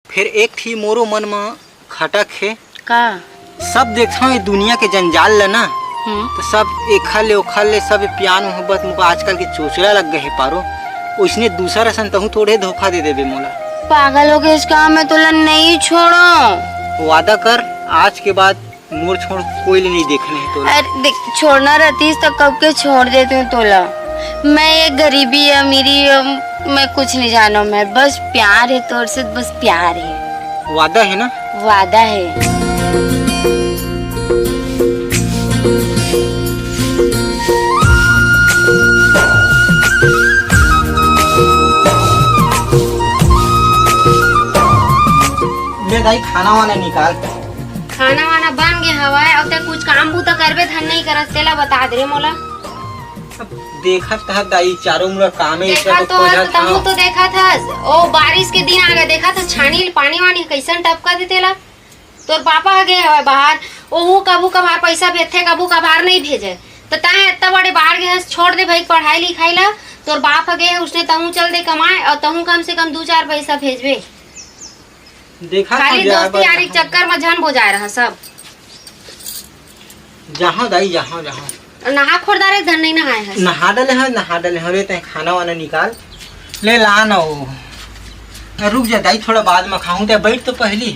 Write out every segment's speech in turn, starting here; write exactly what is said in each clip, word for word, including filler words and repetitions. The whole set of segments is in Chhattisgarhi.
फिर एक ठी मोरो मन म खटक हे। का? सब देखथंव ये दुनिया के जंजाल ल ना, हम्म। तो सब एखर ले ओखर ले सब प्यार मोहब्बत मोला आजकल के चोचला लग गए हे पारो। ओइसने दूसर असन तहूँ थोड़े धोखा दे देबे मोला। पागल हो गए इसका, मैं तोला नहीं छोड़ो। वादा कर, आज के बाद मोर छोड़ कोई ले नहीं देखने हे तोला। अरे देख, छोड़ना रहतीस तो कब के छोड़ देती हूँ तोला। मैं ये गरीबी अमीरी, अम, मैं कुछ नहीं जानो, मैं बस प्यार है तोर से, बस प्यार है। वादा है ना? वादा है। ले दाई, खाना वाना निकाल। खाना वाना बन गे हवय, अउ ते कुछ काम बूता करबे धन नहीं करस, तेला बता दे रे मोला। अब देखत तहत दाई, चारों मुड़ा कामे देखा इतना तो तो हस, खोजत तहूँ हव। तो देखत हस, ओ बारिश के दिन आ गए, देखत हस छानी ल पानी वानी कैसन टपका दे तेला। तोर पापा ह गे हवय बाहर, ओहू कभू कभार पैसा भेजथे, कभू कभार नहीं भेजे, तो तैं इतना बड़े बाहर गे हस, छोड़ दे भाई पढ़ाई लिखाई ला। तोर बाप ह गे हे, उसने तहूँ चल दे कमाए, और तहूँ कम से कम दू चार पैसा भेजबे। देखा खाली था जाए दोस्ती बर यारी कहाँ। चक्कर में झन बोजाए रहा सब। जहाँ दाई, जहाँ, जहाँ। नहा खोर डारे धन नहीं नहाए है। नहा डाले हैं, नहा डाले हैं। ले तैं खाना वाना निकाल, ले ला ना वो। रुक जा दाई, थोड़ा बाद में खाऊं, ते बैठ तो पहली।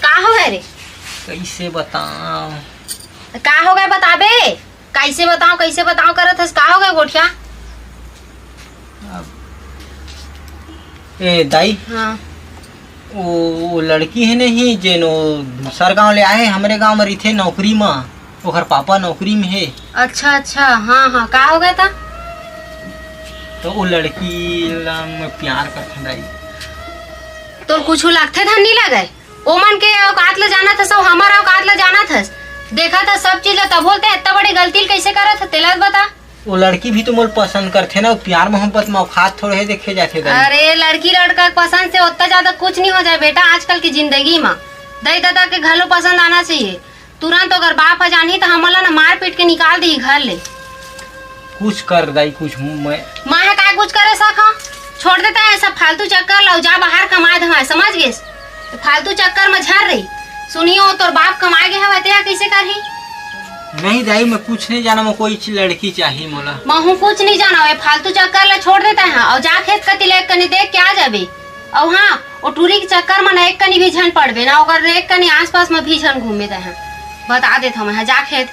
का हो गए रे? कैसे बताऊं? का हो गए बताबे? कैसे बताऊं, कैसे बताऊं करत हस, का हो गए गोठिया? अब, ए दाई, हाँ। वो, वो लड़की है नहीं, जेन वो दूसर गांव ले आए, हमरे गांव में रहिथे नौकरी में, ओकर पापा नौकरी में है। अच्छा, अच्छा, हाँ, हाँ, का हो गए था? तो वो लड़की ला मैं प्यार करथन दाई। तोर कुछ लगथे धन नहीं लगे? ओमन के औकात ल जानत हस, अउ हमर औकात ल जानत हस। देखत हस सब चीज ल, तभो ले तैं इतना बड़ी गलती ल कैसे करत हस, तेला बता। वो लड़की भी तो मोला पसंद करथे ना, प्यार मोहब्बत में औकात थोड़े देखे जाथे दाई। अरे, लड़की लड़का के पसंद से उतना ज्यादा कुछ नहीं हो जाए बेटा, आजकल की जिंदगी में। दाई ददा के घलो पसंद आना चाहिए। तुरंत अगर बाप ह जानही त हमन ला ना मार पीट के निकाल दिही घर ले। कुछ कर दाई, कुछ मैं मैं ह का कुछ करे सका? छोड़ देता है सब फालतू चक्कर ला, जा बाहर कमाए धमाए, समझ गेस? तो फालतू चक्कर में झर रही। सुनियो, तोर बाप कमाए गे हवय, तेहा कैसे करही? नहीं दाई, मैं कुछ नहीं जाना, मैं कोई ची-, लड़की चाहिए मोला। महू कुछ नहीं जाना, ये फालतू चक्कर ला छोड़ देता है और जा खेत कती ले एक कनी देख के आ जाबे। अउ हाँ, ओ टूरी के चक्कर में ना एक कनी भी झन पड़बे ना, ओकर एक कनी आसपास में भी झन घूमे दे हैं। बता देत हूँ मैं, जा खेत।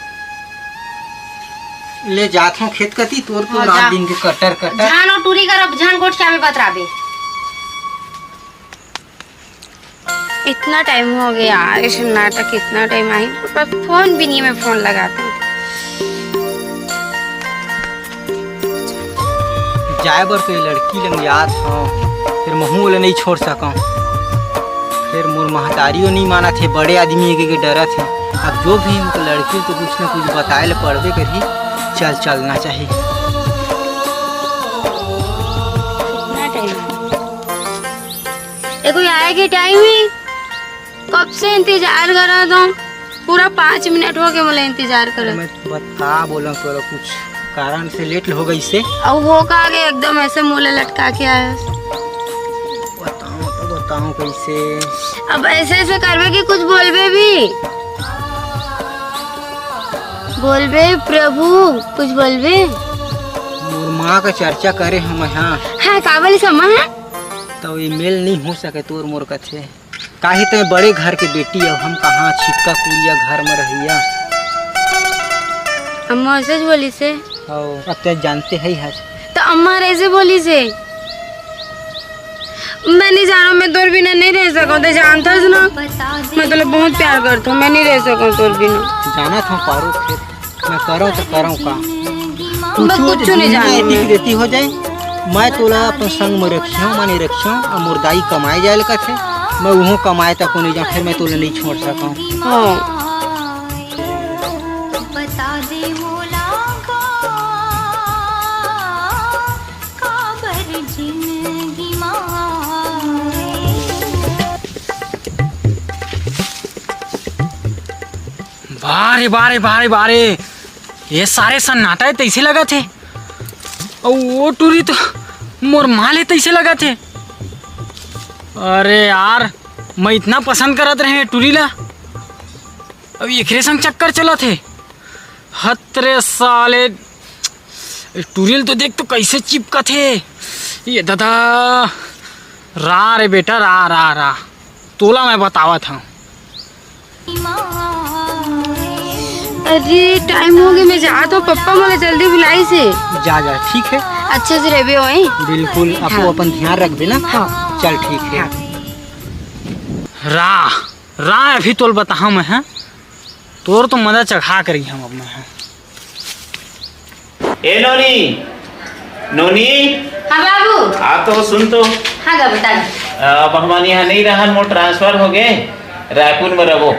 ले जात हूँ खेत कती, तोर तो हाँ, रात जा। दिन के कटर कटर। झन ओ टूरी कर, झन गोठ के आवे बतराबे। इतना टाइम हो गया यार, ये सन्नाटा कितना टाइम आई, पर फोन भी नहीं, मैं फोन लगाती हूँ। जाए बर तो ये लड़की लंग जात हव, फिर महू ओला नहीं छोड़ सकव। फिर मोर महतारियो नहीं मानत हे, बड़े आदमी के, के डरत हे। अब जो भी हो, तो लड़की तो कुछ ना कुछ बताए ले पड़बे करही। चल, चलना चाहिए। कितना टाइम? ए, कोई आए के टाइम ही? कब से इंतजार करत हूँ, पूरा पाँच मिनट हो गए मोला इंतजार करत। मैं बत-, का बोला तोला, कुछ कारण से लेट हो गई से। अब हो का गए, एकदम ऐसे मुँह ले लटका के आया। बताऊँ तो बताऊँ कैसे? अब ऐसे ऐसे करबे कि कुछ बोलबे भी? बोलबे प्रभु, कुछ बोलबे? मोर माँ का चर्चा करे हम यहाँ। हाँ, का बोली समा है? तो ये मेल नहीं हो सके तोर मोर कथे। काहे तैं बड़े घर के बेटी हो, हम कहाँ छिटका कुड़िया घर में रहिया। अम्मा ऐसे ज बोली से। हो, अब तैं जानते है ही हस। तो अम्मा ऐसे बोली से। मैं नहीं जाना, मैं तोर बिना नहीं रह सकूं, तैं जानता है ना। मैं तोला बहुत प्यार करता हूँ, मैं नहीं रह सकूं तोर बिना। जाना था पारो, फिर मैं करो तो करो का? मैं कुछ कुछ नहीं जानू। इतनी बेटी हो जाए, मैं तोला अपन संग में रखियो, माने रखियो, आ मोर दाई कमाए जाए लगा थे, मैं उहों कमाए तक नहीं जाऊँ, फिर मैं तोला नहीं छोड़ सकूँ। हाँ। बता दे मोला का, काबर जिंदगी माए। बारे, बारे, बारे, बारे, ये सारे सन्नाटा है, तैसे लगत हे। अउ वो टूरी तो मोर माँ ले तैसे लगत हे। अरे यार, मैं इतना पसंद करत रहे टूरी ला, अब एकरे संग चक्कर चलत हे। हत रे साले, टूरी ल तो देख तो कैसे चिपकत हे। ये दादा, रा रे बेटा, रा, रा, रा, तोला मैं बतावत हूँ। अरे, टाइम हो गया, मैं जात हूँ, पप्पा मोला जल्दी बुलाइस हे। जा, जा, ठीक है। अच्छा से रहबे वहीं। बिल्कुल, आपको हाँ। अपन ध्यान रखबे ना। हाँ। चल, ठीक है। हाँ। रा, रा, अभी तोल बताहा मैं, हाँ? तोर तो मजा चखा करी हम अब मैं, हाँ। ए नोनी, नोनी। हाँ बाबू। आ तो सुन तो। हाँ गा, बता। अब हमन यहाँ नहीं रहन, मोर ट्रांसफर हो गए, रायपुर में रहो।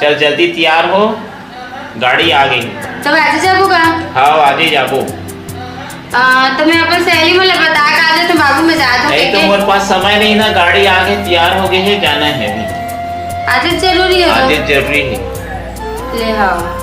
चल जल्दी तैयार हो, गाड़ी आ गई। तब आज जाबो का? हाँ, आज ही जाबो। आ, तो मैं अपन सहेली मन ला बता के आ जात हूँ बाबू, मैं जात हूँ नहीं तो कह के। मोर पास समय नहीं ना, गाड़ी आ गई, तैयार हो गई है, जाना है अभी। आज जरूरी है तो? आज जरूरी है। ले हाँ।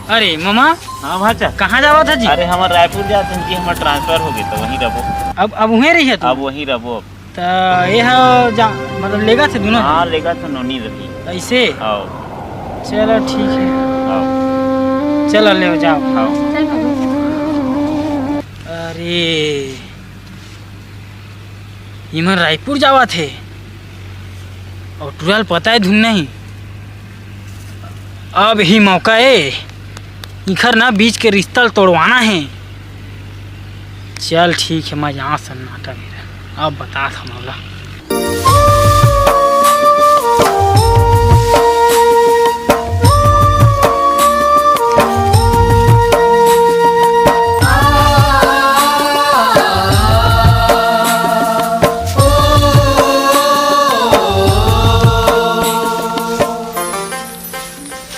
अरे ममा। हाँ भाचा। कहाँ जावत है जी? अरे हमर रायपुर जात हन जी, हमर ट्रांसफर हो गए तो वहीं रहो। अब अब उहें रहिए तू? अब वहीं रहो अब। त ये ह जा, मतलब लेगा थे दोनों? हाँ, लेगा थे नोनी रही। ऐसे? आओ। चलो ठीक है। आओ। चलो ले जाओ। आओ। अरे, इमन रायपुर जावत हे अउ टूरा ल पता है धुन नहीं। अब ही मौका ए, इखर ना बीच के रिश्ता ल तोड़वाना है। चल ठीक है, मैं जाऊँ सन्नाटा मेरा, अब बता था मोला।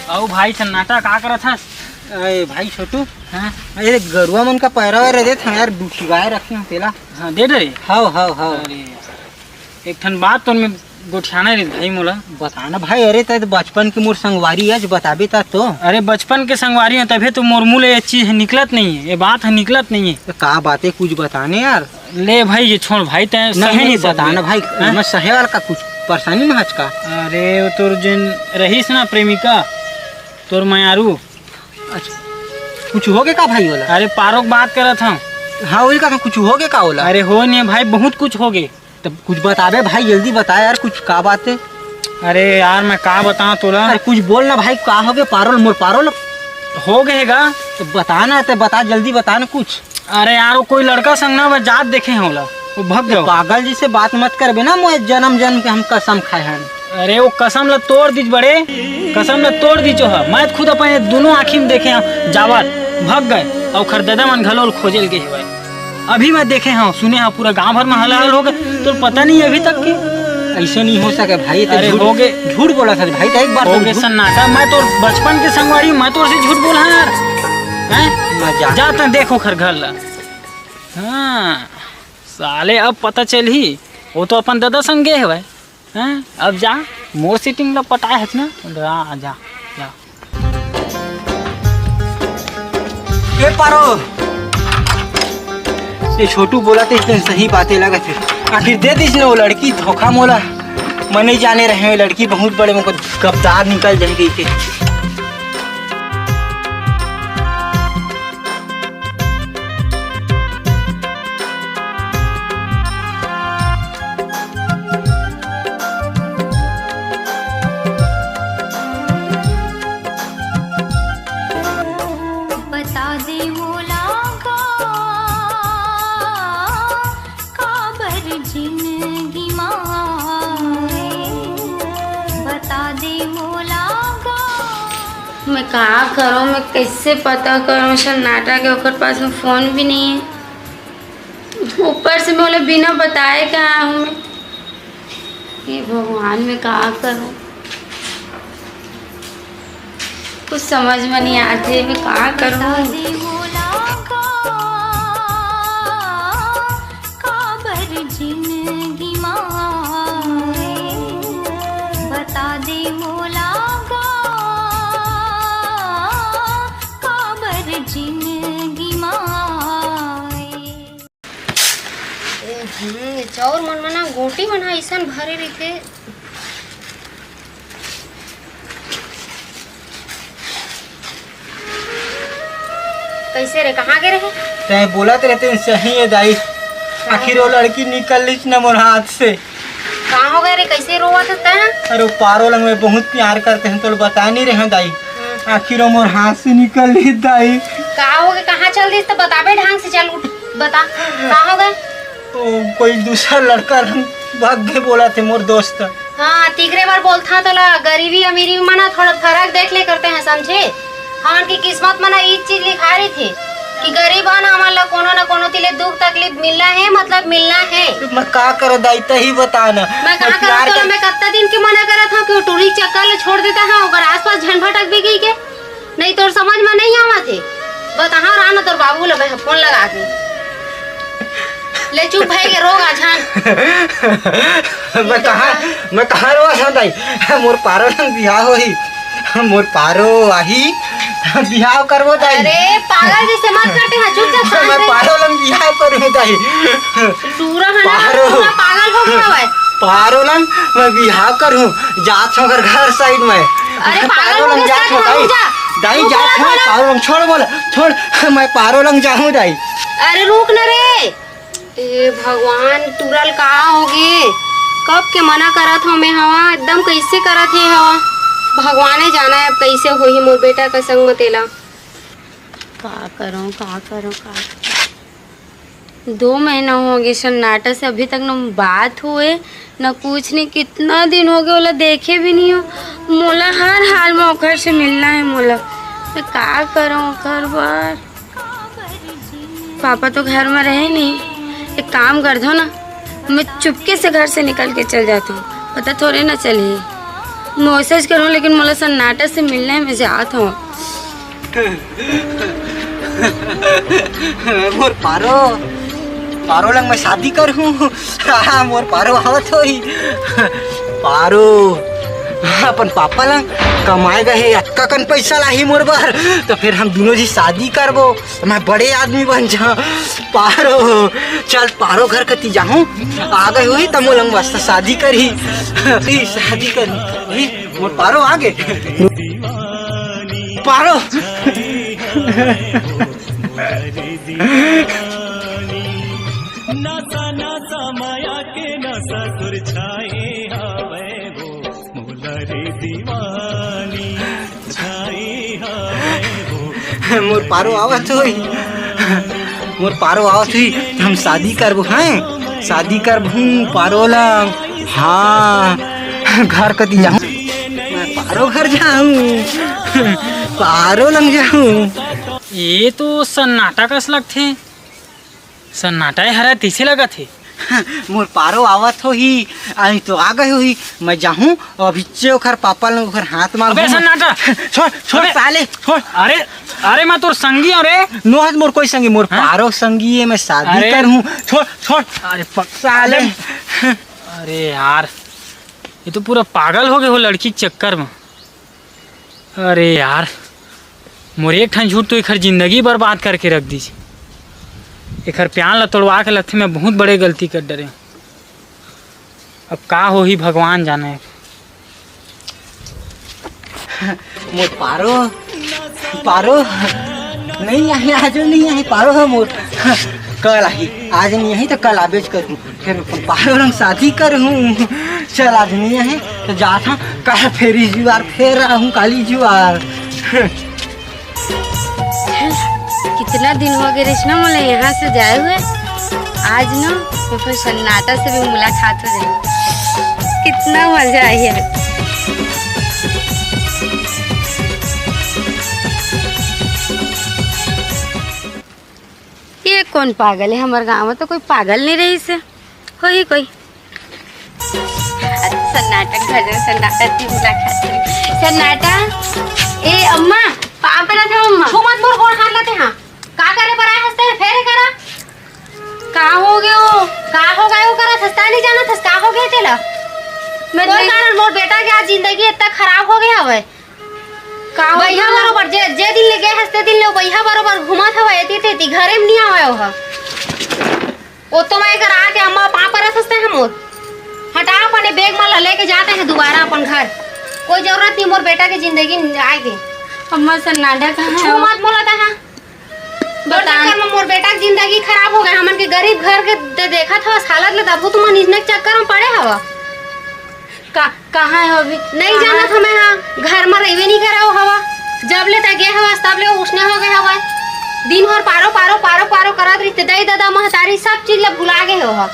अउ भाई सन्नाटा का करत हस? अरे भाई छोटू, हाँ? अरे गरुआ मन का पैरा वैरा देत हन यार, दुखी गाय रखे हन तेला। हाँ, दे दे रे। हाव, हाव, हाव। अरे यार, एक ठन बात तो मैं गोठियाना रे भाई मोला। बताना भाई, अरे तै तो बचपन के मोर संगवारी आज बताबे ता तो। अरे बचपन के संगवारी है तभे तो मोर मुँह ले ये चीज निकलत नहीं है, ये बात है निकलत नहीं है। तो का बात है, कुछ बताने यार। ले भाई, ये छोड़ भाई, तैं नहीं, सही नहीं, नहीं बताना समझे। भाई, हाँ? मैं सहे वाला का कुछ परेशानी में हच का? अरे, वो तोर जिन रहीस ना प्रेमिका, तोर मयारू। अच्छा, कुछ हो गए का भाई वाला? अरे, पारो के बात करत हूँ। हाँ, वही का कुछ हो गए का वाला? अरे, हो नहीं भाई, बहुत कुछ हो गए। तब कुछ बताबे भाई, जल्दी बता यार, कुछ का बात है? अरे यार, मैं का बताऊँ तोला? अरे, कुछ बोल ना भाई, का हो गए? पारो ल, मोर पारो ल। हो गए गा। तो बता ना, ते बता, जल्दी बता ना कुछ। अरे यार, वो कोई लड़का संग ना मैं जात देखे हूँ ला, वो भग गयो। पागल जी से बात मत करबे ना, मोए जन्म जन्म के हम कसम खाए हन। अरे वो कसम ला तोड़ दीच बड़े, कसम ला तोड़ दीच हो। मैं खुद अपन ये दोनों आँखी में देखे हूँ, जावत भग गए, अउ ओखर ददा मन घलो ल खोजे ल गे हवय। अभी मैं देखे हूँ, सुने हूँ, पूरा गांव भर में हलाहल हो गए, तो पता नहीं अभी तक के। ऐसे नहीं हो सके भाई, ते अरे झूठ, हो गए। झूठ बोला था भाई, ते एक बार हो तो गए झूठ सन्नाटा, मैं तो बचपन के संगवारी, मैं तो से झूठ बोला यार। हैं? मैं जा- जाते हैं, देखो खर घर ला। हाँ, साले अब पता चलही, वो तो अपन ददा संग गे हवय। हैं? अब जा, मोर सेटिंग ला पटाए हस ना, जा, जा, जा। ए पारो, ये छोटू बोला तो इसने सही बातें लगत है। आखिर दे दीस ना वो लड़की धोखा मोला। मैं नहीं जाने रहे, वो लड़की बहुत बड़े मोको गद्दार निकल जाएगी के। बता दे मोला का, काबर जिंदगी माए, बता दे मोला का। मैं का करूँ, मैं कैसे पता करूँ सन्नाटा के, ओकर पास में फोन भी नहीं है। ऊपर से मोला बिना बताए के आया हूँ मैं। हे भगवान, मैं का करूँ, कुछ समझ में नहीं आते, मैं का करूँ। हम्म, चाउर मन म ना गोटी मन ह अइसन भरे रहिथे। कइसे रे, कहाँ गे रहे? तैं बोलत रहे तेन सही हे दाई, आखिर वो लड़की निकलिस न मोर हाथ से। का हो गे रे, कइसे रोवत हस तैं? अरे वो पारो लंग मैं बहुत प्यार करते हैं, तोला बताय नइ रहे दाई। हम्म। आखिर वो मोर हाथ से निकलिस दाई। का हो गे, कहाँ चल दिस त बताबे ढंग से, चल उठ बता, का हो गे? वो कोई दूसर लड़का लंग भाग गे बोलत हे मोर दोस्त। हाँ, तिकरे बर बोलथंव तोला, गरीबी अमीरी म ना थोड़ा फरक देख ले करते हैं, समझे? हमन के किस्मत म ना ई चीज लिखाय रहिथे कि गरीब हन, हमन ला कोनो न कोनो ती ले दुख तकलीफ मिलना हे, मतलब मिलना हे। मैं का करों दाई, तहीं बता ना। मैं का करों तोला, मैं कत्ता दिन के मना करत हंव कि वो टूरी चक्कर ल छोड़ देता है, ओकर आसपास झन भटक भी गई के। नहीं, तोर समझ म नइ आवत हे। बताहूं रहा ना तोर बाबू ल मैं फोन लगा के। ले चुप भई के रो गा झन। मैं कहाँ, मैं कहाँ रोवत हंव दाई? मोर पारो लंग बिहाव होही। मोर पारो आही, बिहाव करबो दाई। अरे पागल जइसे मत करते हैं, चुपचाप शांत मैं रह। पारो लंग बिहाव करहूं दाई। टूरा है ना, पारो। टूरा पागल हो गया है। पारो लंग मैं बिहाव करहूं, जात हंव ओकर घर side में। अरे पागल पारो हो लंग गया, जात हंव दाई। जा। दाई तू जात हंव, पारो लंग छोड़ बोल, छोड़, मैं पारो लंग जाहूं दाई। अरे रुक ना रे। ए भगवान, टूरा ल का होगे? कब के मना करत हंव मैं हवा, एकदम कइसे करत हे हवा। भगवाने जानय अब कइसे होही मोर बेटा के संग म तेला। का करों, का करों, का करों? दो महीना होगे सन्नाटा से, अभी तक न बात होए, न कुछ नहीं। कितना दिन होगे, ओला देखे भी नहीं हों। मोला हर हाल म ओकर से मिलना हे मोला। मैं का करों ओकर बर? पापा तो घर म रहे नहीं, एक काम करथंव ना, मैं चुपके से घर से निकल के चल जाथंव, पता थोड़े ना चलही। मैसेज करों, लेकिन मोला सन्नाटा से मिलना हे, मैं जात हंव। मोर पारो, पारो लंग मैं शादी करहूं। हाँ, मोर पारो आवत होही। पारो, अपन पापा लंग कमाए गए हे, अतका कन पइसा लाही मोर बर, त फेर हम दूनों झी शादी करबो। मैं बड़े आदमी बन जाहूं। पारो, चल पारो घर कती जाहूं, आ गए होही त मोला मस्त शादी करही। ई शादी करही। ई मोर पारो आ गे। पारो। मोर पारो आवत होही, मोर पारो आवत होही, हम शादी करबो, हैं? शादी करबो पारो लंग। हाँ, घर कती जाहूं, मैं पारो घर जाहूं, पारो लंग जाहूं। ये तो सन्नाटा कस लगथे। सन्नाटा हरा तइसे लगत हे। मोर पारो आवत होही, अभी तो आ गए होही। मैं जाहूं, अभिच्चे ओखर पापा लंग ओखर हाथ मांगहूं। अबे सन्नाटा! छोड़, छोड़ अबे! साले, छोड़। अरे, अरे मैं तोर संगी हंव रे। नोहस मोर कोई संगी, मोर हाँ? पारो संगी हे, मैं शादी अरे! करहूं। छोड़, छोड़। अरे प-, साले। अरे! अरे यार, ये तो पूरा पागल होगे हो लड़की के चक्कर म। अरे यार, मोर एक ठन झूठ तो एखर जिंदगी बर्बाद करके रख दीस। एखर प्यार ला तोड़वा के लगथे, मैं बहुत बड़े गलती कर डरे हंव। अब का होही, भगवान जाने। मोर पारो, पारो, नइ आही, आजो नइ आही, पारो ह मोर। कल आही, आज नइ आही त कल आबेच करहूं। फेर अपन पारो लंग शादी करहूं। चल, आज नइ आही त जात हंव, कल फेरी जुआर, फेर आहूं काली जुआर। कितना दिन होगे रेशना मोला यहाँ से जाए हुए, आज न तो फिर सन्नाटा से भी मुलाकात हो जाए, कितना मजा आही है। ये कोन पागल हे? हमर गांव म तो कोई पागल नइ रहिस हे। होही कोई। सन्नाटा घर, सन्नाटा ती मुलाकात करी। सन्नाटा, ए अम्मा, पाँव परत हंव अम्मा। छू मत मोर गोड़ हाथ ला तें हा। का करे बर आए हस तें? फेर करा। का होगे ओ? का होगे ओ करत हस? तैं नइ जानत हस का होगे तेला? मैं तोर कारण मोर बेटा के आज जिंदगी अतना खराब होगे हवय। का हो बइहा गया? बरोबर जे, जे दिन ले गे हस, ते दिन ले ओ बइहा बरोबर घूमत हवय, एती तेती, घरे म नइ आवय ओह। ओ तो मैं एकर आके अम्मा पाँव परत हस तैं ह मोर। हटा अपन ए bag मन ला लेके जा तैं ह दुबारा अपन घर। कोई जरूरत नहीं मोर बेटा के जिंदगी आए के। अम्मा, सन्नाटा कहाँ छू है? मत मोला तैं ह। तोर बता। चक्कर में मोर बेटा के जिंदगी खराब हो गए। हमन के गरीब घर के दे-, देखत हवस हालत ले, तभो तुमन इसने के चक्कर में पड़े हव। का-, कहाँ है अभी? नहीं जानत हवं मैं ह। घर में रहिबे नहीं करे हव। जब ले तैं गे हवस, तब ले उसने हो गए हवय। दिन भर पारो, पारो, पारो, पारो करत रहिथे। दई ददा महतारी सब चीज ला भुला गे हव।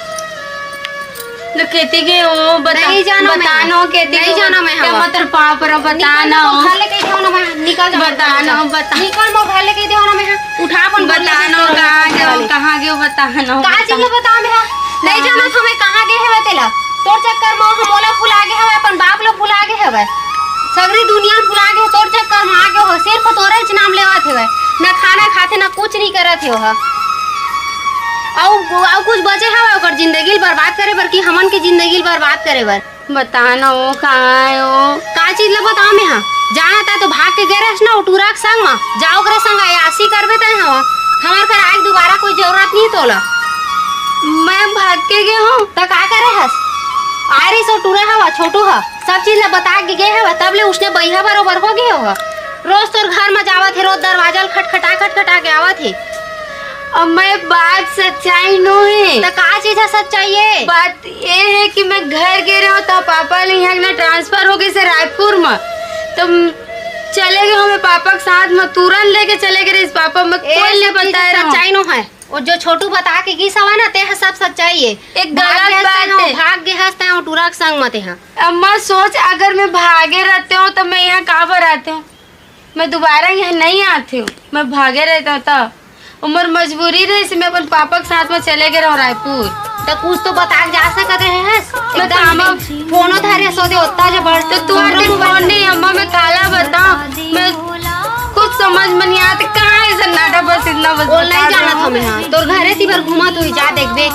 तो केती गे हो, बता, नहीं जाना मैं बता ह। ना, केती नहीं गे हो, जाना मैं ह। मत पाँव परव, बता निकल ना जा, हो। घर ले कही देहव ना मैं ह। निकल जा, बता घर ना, से। बता। निकल, मोर घर ले कही देहव ना मैं ह। उठा अपन बता ना, कहाँ गे हो, कहाँ गे हो, बता ना, का बता। चीज ल बतावं मैं ह? नहीं जानत हवं मैं कहाँ गे हवय तेला। तोर चक्कर म ह मोला भुला गे हवय, अपन बाप ल भुला गे हवय, सगरी दुनिया ल भुला गे, तोर चक्कर म आ गे हो। सिर्फ तोरे च नाम लेवत हवय, ना खाना खाथे, ना कुछ नहीं करत हे ओह। अउ, अउ कुछ बचे हवय ओकर जिंदगी ल बर्बाद करे बर कि हमन के जिंदगी ल बर्बाद करे बर? बता ना, वो कहाँ है वो? का चीज ल बतावं मैं ह? जाना तैं तो भाग के गे रहेस ना, ओ टूरा के संग म। जा ओकरे संग अयासी करबे तैं ह। हमर घर आए के दुबारा कोई जरूरत नहीं तोला। मैं भाग के गे हवं। त का करे हस? आए रहिस ओ टूरा हवय, छोटू ह। सब चीज ल बता के गे हवय, तब ले उसने बइहा बरोबर हो गे हो। रोज तोर घर म जावत हे, रोज दरवाजा ल खटखटा, खटखटा के आवत हे। अम्मा, ये बात सच्चाई नो हे। त का चीज ह सच्चाई हे? बात ये हे कि मैं घर गे रहेंव त पापा ल इहाँ ना transfer हो गिस हे रायपुर म, त चले गे हवं मैं पापा के साथ म, तुरंत लेके चले गे रहिस पापा, मैं ए, कोई ल नहीं बताए रहेंव। सच्चाई नो हे। वो जो छोटू बता के गिस हवय ना, तेह सब सच्चाई हे। एक गलत बात हे। भाग गे हस तैं ह, टूरा के संग म तेह। अम्मा सोच, अगर मैं भागे रहतेंव त मैं इहाँ काबर आतेंव? मैं दुबारा इहाँ नहीं आतेंव। मैं भागे रहतेंव त वो मोर मजबूरी रहिस, मैं अपन पापा के साथ म चले गे रहेंव रायपुर। त कुछ तो बता के जा सकत रहे हस। मैं एकदम कामा फोनो धरे हस ओदे ओत्ता जबर। त तुँहर फोन नहीं, अम्मा, मैं काला बतावं, मैं कुछ समझ म नहीं आत। कहाँ हे सन्नाटा? बस इतना बस ओ नहीं जानत हवं मैं ह। तोर घरे ती बर घूमत होही, जा देखबे।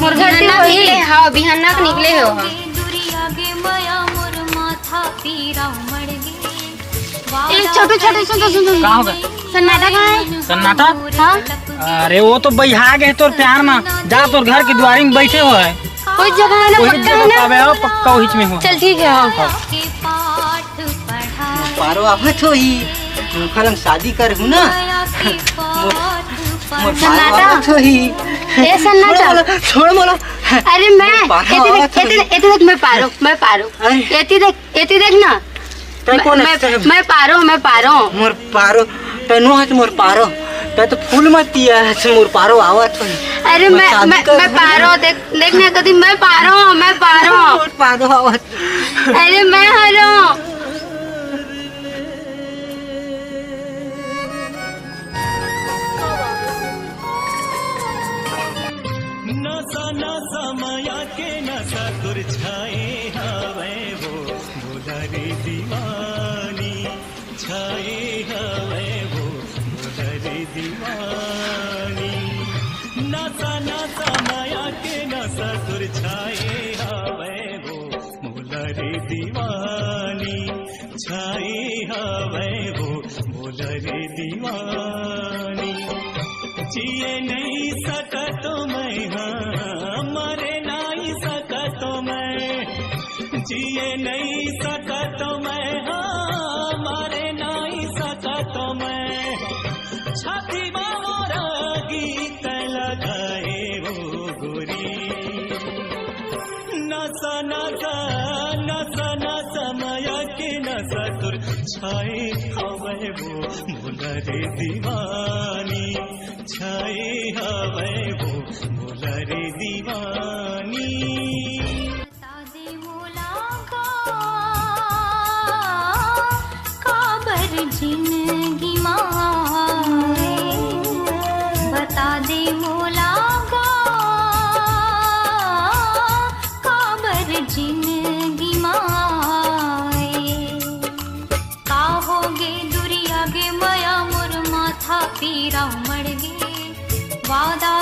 मोर घर ती बिहन्ना होही। निकले हव, बिहन्ना के निकले हव। ए, छोटू, छोटू, सुन, सुन, सुन। का हो गे? सन्नाटा कहाँ हे? सन्नाटा? हाँ? अरे, वो तो बइहा गे हे तोर प्यार म। जा, तोर घर के दुवारी म बइठे हवय। कोई जगह हे ना, वही पक्का हे ना? अबे, आओ, पक्का वही में हो। चल, ठीक हे, हाँ। हाँ। पारो आवत होही, ओखर हम शादी करहूँ ना। मोर, मोर पारो सन्नाटा। आवत होही। ए, सन्नाटा। छोड़ मोला, छोड़ मोला। अरे मैं, मोर पारो एती देख, आवत एती होही। देख, एती देख, मैं पारो, मैं पारो। अरे। एती देख, एती देख ना। तैं मैं, कोन मैं, हस? मैं पारो, मैं पारो। मोर पारो, तैं नो हस मोर पारो। तैं तो फूल म तिया हस, मोर पारो आवत होही। अरे मैं, मैं, मैं पारो, देख, देख ना कदी, मैं पारो, मैं पारो। मोर पारो आवत। अरे मैं हरों। नसा नसा मया के नसा तोर छाए हवय वो, मोला रे दीवानी, छाए हवय वो, मोला रे दीवानी। नसा नसा मया के नसा तोर छाए हवय वो, मोला रे दीवानी, छाए हवय वो, मोला रे दीवानी। जिए नहीं सकत मैं, हाँ, मरे नहीं सकत मैं। जिए नहीं सकत मैं, हाँ, मरे नहीं सकत मैं। छाती म मोर गीत लगाए वो गोरी। नसा नसा, नसा नसा मया के नसा तोर छाए हवय वो, मोला रे दीवानी। छाए हवय वो, मोला रे दीवानी। बता दे मोला का, काबर जिंदगी म आए। बता दे मोला का, काबर जिंदगी म आए। का होगे दुरिहा गे मया, मोर माथा पीरा मर गे। वादा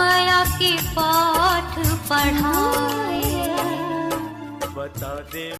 माया के पाठ पढ़ाए। बता दे